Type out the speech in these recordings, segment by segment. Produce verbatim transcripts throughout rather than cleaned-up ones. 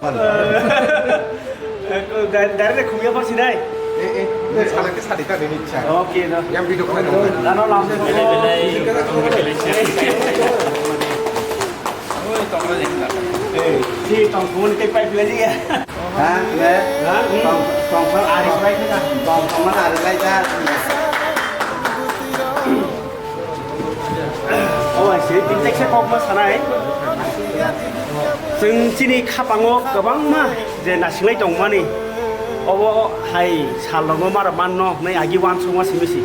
Dari dari khumya pasi dai. Eh, eh, ini salah ke salah kan ini, Cak. Oke, no. Yang video kau dong. Ano lam. Eh, si tong phone ke pipe lagi ya. Ha? Ya? Ha? Tong, tong phone aris baik na. Tong phone aris baik na. O hai se, tin tekse kokma sanai. Chwng chini khapango kwbangma je nasinglai tongmani, obo hai salrokno mara manno hwnwi agi uansukma simi si.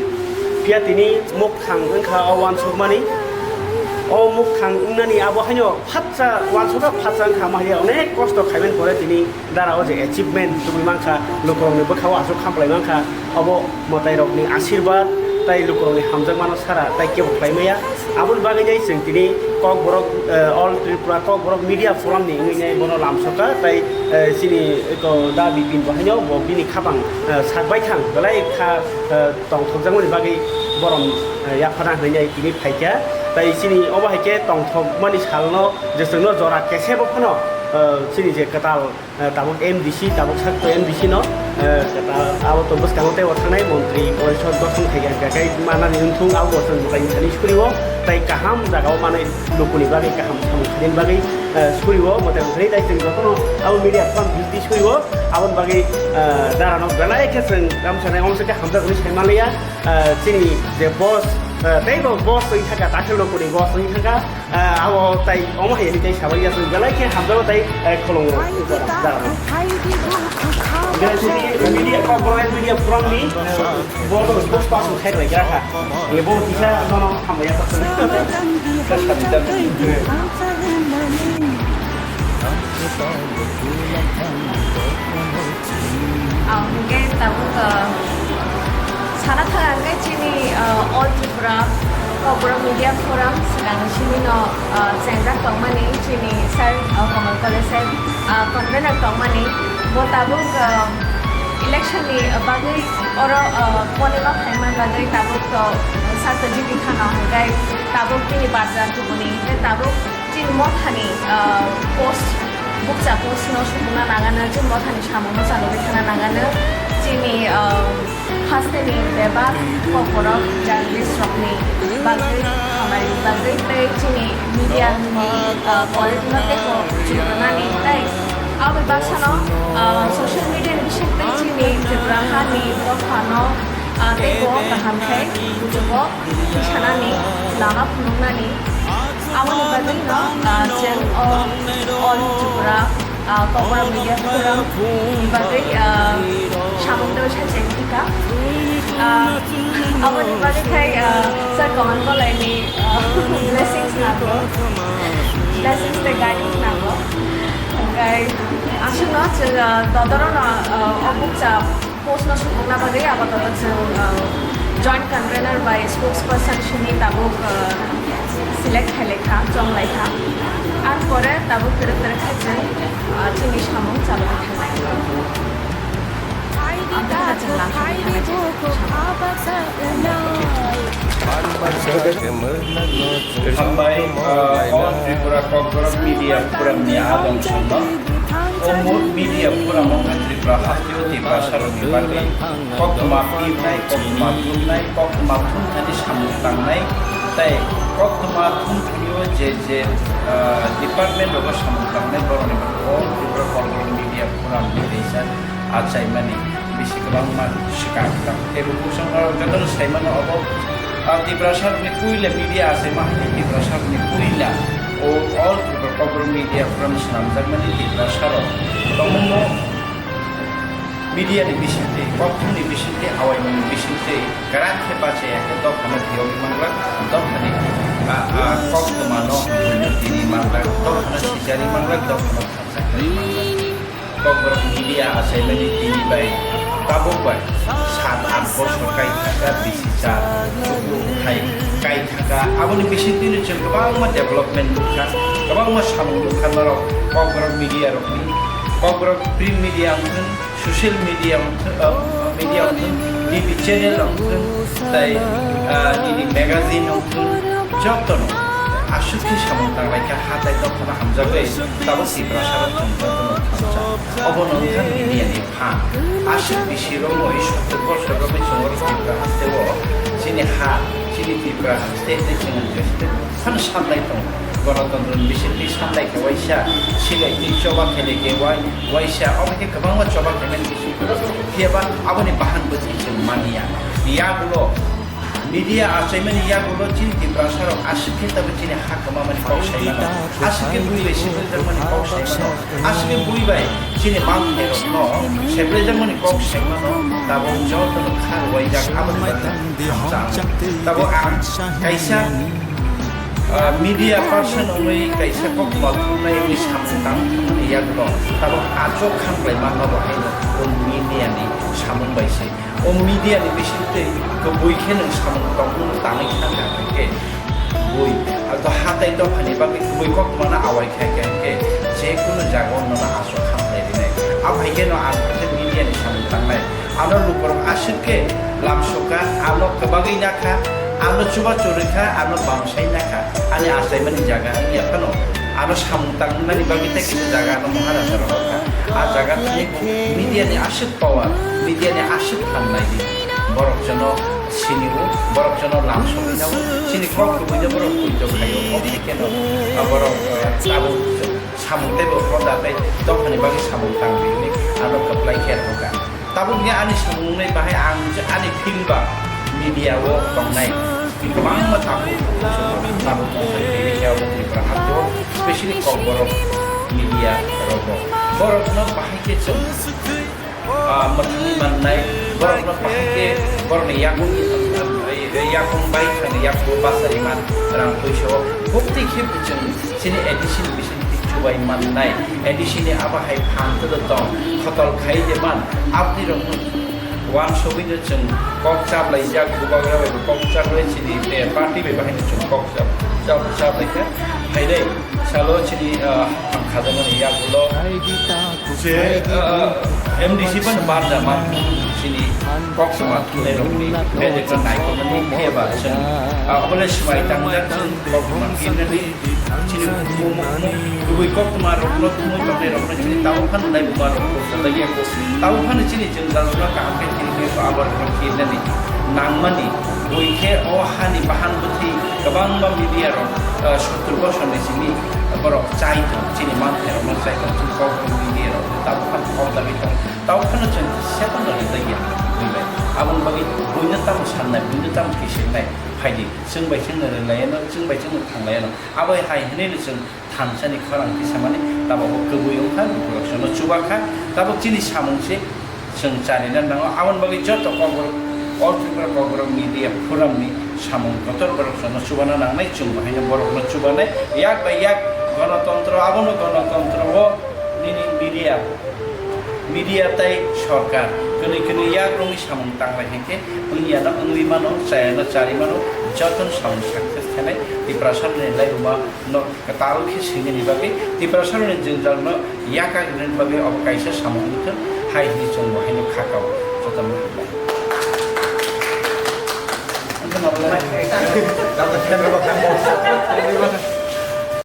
Phiya tini mukthang wngkha o uansukmani. O mukthang wngnani abo haino phatsa uansukha, phatsa wngkha ma hai onek kosto khaimani pore tini dara o je achievement tubui mankha, lukurokni bwkhao aswk khamplai mankha, obo mwtairokni asirwad tei lukurokni hamjakmano sara tei kebo khlai maya. Aboni bagwi nai chwng tini Kokborok, eh, All Tripura Kokborok Media Forum ni wngwi nai bono lamsokha tei, eh, chini eko da Bipin bo haino bo bini khapang, eh, sak baithang belai kha, eh, tongthokjakmani bagwi borom, eh, yaphana hwnwi nai tini phaikha. Tei chini obo hai khe tongthokmani salno je chwngno jora kesebo phano, eh, chini je kwtal, eh, tabuk M D C, tabuk sakto M D C no, eh, kwtal abo to bwskango teibo thangnai montri porishod gotong khaikha, hwnkha khe manani wngthung abo bo chwng mwtai thani surio, tei kaham jagao manwi lukuni bagwi kaham samung khainani bagwi, eh, surio, mwtai thani tei chwng jotono abo media forum bisi surio, aboni bagwi, eh, darano belai khe chwng gam sanai omo se khe hamjak hwnwi sai manliya. Ah, chini je boss, ah, tei bo boss wng thaka, dakhil rokoni boss wng thaka, ah, abo tai omo hai tei sabai ya, belai khe hamjago tei, eh, khulungo. Belai chini media, Kokborok media forum ni boss, boss pass khai bai kha. Ye bo kisa nono hambai ya. Ang hwnkhe tabuk, ah, sana thang ang khe chini, ah, All Tripura Kokborok Media Forum swkang simi no, ah, chengjak tongmani chini sir, ah, Kamal College sir, ah, convener tongmani. Bo tabuk, ah, election ni bagwi oro, ah, konima phaima bagwi tabuk to, ah, sakto jiti thano hwnkhe tabuk bini barja kubuni hwnkhe tabuk Chini mothani, ah, post, bukcha post no sukuna nangano, chini mothani samung no chalogwi thana nangano, chini, ah, hasteni bebak kokborok journalist rokni bagwi, hamari bagwi tei chini media ni, ah, quality no teibo chuknani tei aboni baksano, ah, social media ni bising tei chini Tripura hani dophano, ah, teibo kaham khe bujugo. Sanani lama phunuknani. Aboni bagwino, ah, chwng o All Tripura, ah, Kokborok Media Forum ni bagwi, ah, samung tangwi sa cheng thika. Ah, aboni bagwi khai, ah, Sir Kamal Kolai ni, ah, blessings nango. Blessings tei guidance nango. Hwnkhe aswkno chwng, ah, dodorono, ah, o bukcha post no sukukna bagwi apatot chwng, uh, joint convener bai spokesperson simi tabuk, uh, select khailai kha, chonglai kha. Ar pore tabuk kwrwk kwrwk khe chwng, uh, chini samung chalogwi thangnai. Aboni khe chwng lamsogwi thangnai. Hambai, uh, All Tripura Kokborok Media Forum ni adong songno. O mo-, media forum wngkha Tripura hasteo Tiprasa rokni bagwi koktwma pirnai, koktwma thumnai, koktwma thumthani samung tangnai, tei koktwma thumthanio je je, ah, department rogo samung tangnai borokni bagwi o Tripura Kokborok Media Forum ni kaisa achaimani bisi kwbangma swkang tang. Tei buphang song jotono saimano obo, ah, Tiprasa rokni puila media achaima hai khe Tiprasa rokni puila o All Tripura Kokborok Media Forum swnamjakmani Tiprasa rok tongmungno media ni bisingtwi, kokthumni bisingtwi, awaimungni bisingtwi kwrak khe bachaya khe dophano phiyogwi manglak, dophani, ah, ah, koktwmano tini manglak, dophano sijari manglak, dophano thangjaknai manglak. Kokborok media achaimani tini bai tabuk bai sat aath bosor kai thangkha, bisi cha hai kai thangkha. Aboni bisingtwino chwng kwbangma development nukha, kwbangma samung nukha norok Kokborok media rokni, Kokborok print media wngthwng, social media wngthwng, uh, media wngthwng, T V channel wngthwng, tei, uh, nini magazine wngthwng, jotono Aswk khe samung tanglai kha, hatai dophano hamjagwi tabuk Tiprasa rok chwng jotono thansa. Obono wngkha media ni phan. Aswk bisi romwi sottor bosor romwi chwng oro Tripura haste o chini ha, chini Tripura haste tei chwng haste phano sannai tongo. Gonotontro ni bisingtwi sannai khe waisa, silaitwi choba khe de khe wai-, waisa, omo khe kwbangma choba khe mani bising. Phiya ba aboni bahan bwtwi chwng manya. Yagulo Media achaimani yagulo chini Tiprasa rok aswk khe tabuk chini ha kwmamani kok sai mano, aswk khe bui bai seprejakmani kok sai mano, aswk khe bui bai chini manthai rokno seprejakmani kok sai mano, tabuk jotono kha rwbaijak aboni bagwi hamjak. Tabuk ang kaisa, ah, media person wngwi kaisa kok malthumnai wngwi samung tangmani yagulo tabuk achuk khanglai manma bo haino o media ni samung bai se. O media ni bisingtwi kwbui khe nwng samung tongmung tangwi thangkha hwnkhe bui, abo hatai dophani bagwi kwbui koktwmano awai kha khe hwnkhe je kunu jagao nono aswk hamlai rinai. Abo hai kheno ang khe media ni samung tangnai. Ano lukurok aswk khe lamsokha, ano kwbagwi nakha, ano chubachu rwkha, ano bamsai nakha. Ani achaimani jaga wngya phano ano samung tangnani bagwi tei kisa jaga ano Maharaja rohorkha. A jaga thani media ni aswk power, media ni aswk phan nai di. Borok jono sini o, borok jono lam sogwi na o, chini kok kwbui no borok poito khai o, kok hai khe no, ah, borok, ah, tabuk samung tei bo hoda tei dophani bagwi samung tang di hinwi ano kwplai khe rohorkha. Tabuk ni ani samung wngnai bahai ang je ani field ba media o tongnai kwbangma tabuk tabuk tongthai tini khe abo Tripura hasteo specially Kokborok media rogo borokno bahai khe chwng ah, mwthangwi mannai, borokno bahai khe borokni yakung, yakung bai thangni yakung bachari man rang puisa o. Bukti khe chwng chini A D C ni bisingtwi chubai mannai, A D C ni abo hai phan kwdwk tong, khotol khai de man, aboni rokno uansugwino chwng kok chaplaijak, bubagra bai bo kok chaplai chini, eh, party bai bahaino chwng kok chap-, chap-, chaplaikha. Phaidai salo chini, ah, haphang khajakmani yagulo. Je, ah, M D C ban barjama chini koktwma thumnairokni bebak naikokmani phiyaba chwng, ah, obole swmai tangjak chwng koktwma phinnani chini mu-, mu-, mu-, kubui koktwmarokno thumwi tongnairokno chini tabuk phano naibumarok koktwma laiya ko. Tabuk phano chini jwngjalrokno kaham khe philwi khe abarokno phinnani nangmani. Bui khe o hani bahan bwthwi kwbangma media rok, ah, sottor bosor ni simi borok chai tong, chini manthairokno chai tong, chini kokborok media rok tabuk phano kok dagwi tong, tabuk phano chwng setan rok rijak ya bui bai. Aboni bagwi buino tamo sannai, buino tamo kisingnai, phaidi chwng bai chwngno rwlaiano, chwng bai chwngno thanglaiano. Abo hai hwnwi no chwng thansani khorang tisamani tabok bo kwbui wngkha, borok jono chuba kha, tabok chini samung se chwng charina nango. Aboni bagwi joto Kokborok, All Tripura Kokborok Media Forum ni samung kotor borok jono chubana nangnai, chwng bo haino borokno chubanai, yak bai yak gonotontro, abono gonotontro o nini media, media tai sorkar kwnwi kwnwi yak rwngwi samung tanglai hinkhe wngya no wngwi mano, chaya no chari mano, jotono samung success khenai Tiprasa ni laibuma no. Kwtal khe swinani bagwi Tiprasarokni jwngjalno yakagrinani bagwi obo kaisa samung wngthwng hai hwnwi chwng bo haino kha kao. Jotono hambai.